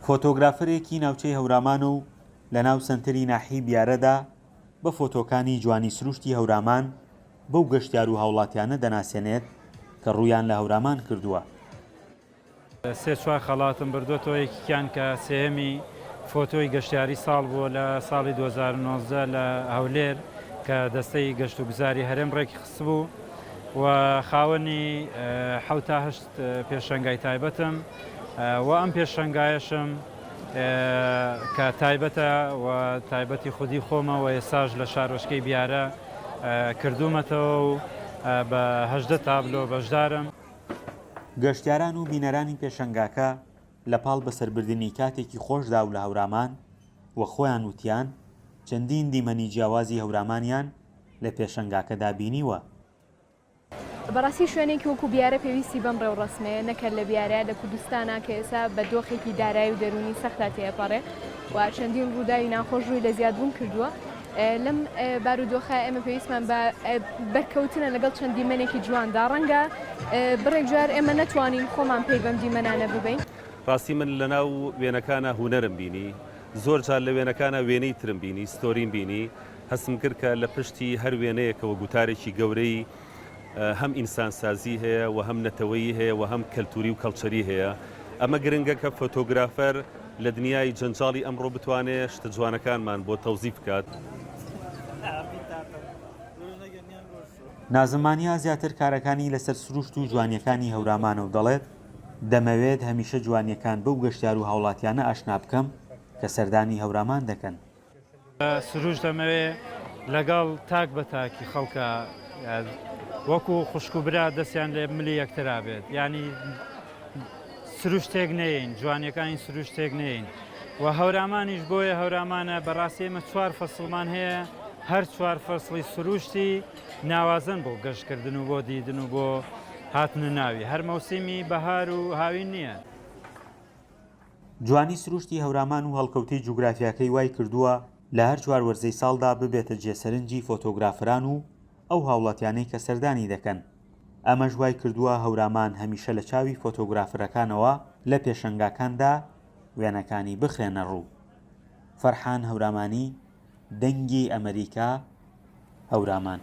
فۆتۆگرافەرێکی ناوچەی هەورامانە و لەناو سەنتەری ناحیەی بیارەدا بە فۆتۆکانی جوانی سروشتی هەورامان بەو گەشتیار و هاوڵاتیانە دەناسێنێت کە ڕوویان لە هەورامان کردووە. سێ چوار خەڵاتم بردۆتەوە یەکیکیان کە سێیەمی فۆتۆی گەشتیاری ساڵ بووە لە ساڵی 2019 لە هەولێر کە دەستەی گەشت و گوزاری هەرێم ڕێکی خستبوو و خاوەنی حەوت تا هەشت پێشەنگای تایبەتم و ئەم پێشەنگایەشم کە تایبەتە و تایبەتی خودی خۆمە و ئێستاش لە شارۆچکەی بیارە کردوومەتەوە و بە 18 تابلۆ بەشدارم. گەشتیاران و بینەرانی پێشەنگاکە لە پاڵ بەسەربردنی کاتێکی خۆشدا و لە هەورامان وەک خۆیان وتیان چەندین دیمەنی جیاوازی هەورامانیان لە پێشەنگاکەدا بینیوە. بەڕاستی شوێنێکی وەکو بیارە پێویستی بەم ڕێوڕەسمەیە نەک هەر لە بیارە لە کوردستانا کە ئێستا بە دۆخێکی دارایی و دەروونی سەختا تێئەپەڕێ و چەندین ڕووداوی ناخۆش ڕووی لە زیادبوون کردووە لەم بارودۆخە ئێمە پێویستمان بە بەرکەوتنە لەگەڵ چەند دیمەنێکی جواندا ڕەنگە بڕێک جار ئێمە نەتوانین خۆمان پێی بەم دیمەنانە ببەین. ڕاستی من لەناو وێنەکانا هونەرم بینی، زۆر جار لە وێنەکانا وێنەی ترم بینی، ستۆریم بینی، هەستم کرد کە لە پشتی هەر وێنەیەکەوە گوتارێکی گەورەی هەم ئینسانسازی هەیە و هەم نەتەوەیی هەیە و هەم کەلتوری و کەڵچەری هەیە. ئەمە گرنگە کە فۆتۆگرافەر لە دنیای جەنجاڵی ئەمڕۆ بتوانێ شتە جوانەکانمان بۆ تەوزیف بکات. نازم مانیا زیاتر کارەکانی لەسەر سروشت و جوانییەکانی هەورامانە و دەڵێت، دەمەوێت هەمیشە جوانییەکان بەو گەشتیار و هاوڵاتیانە ئاشنا بکەم کە سەردانی هەورامان دەکەن. سروشت دەمەوێ لەگەڵ تاک بە تاکی خەڵکا وەکو خوشک و برا دەستیان لە ملی یەکترا بێت یانی سروشت تێک نەیەین جوانیەکانی سروشت تێک نەیەین و هەورامانیش بۆیە هەورامانە بەڕاستی ئێمە چوار فەسڵمان هەیە هەر چوار فەسڵی سروشتی ناوازەن بۆ گەشتکردن و بۆ دیدن و بۆ هاتنە ناوی هەر مەوسیمی بەهار و هاوین نییە. جوانی سروشتی هەورامان و هەڵکەوتەی جوگرافیاکەی وای کردووە لە هەر چوار وەرزەی ساڵدا ببێتە جێ سەرنجی فۆتۆگرافەران و ئەو هاوڵاتیانەی کە سەردانی دەکەن، ئەمەش وای کردووە هەورامان هەمیشە لە چاوی فۆتۆگرافەرەکانەوە لە پێشەنگاکاندا وێنەکانی بخرێنە ڕوو. فەرحان هەورامانی، دەنگی ئەمەریکا، هەورامان.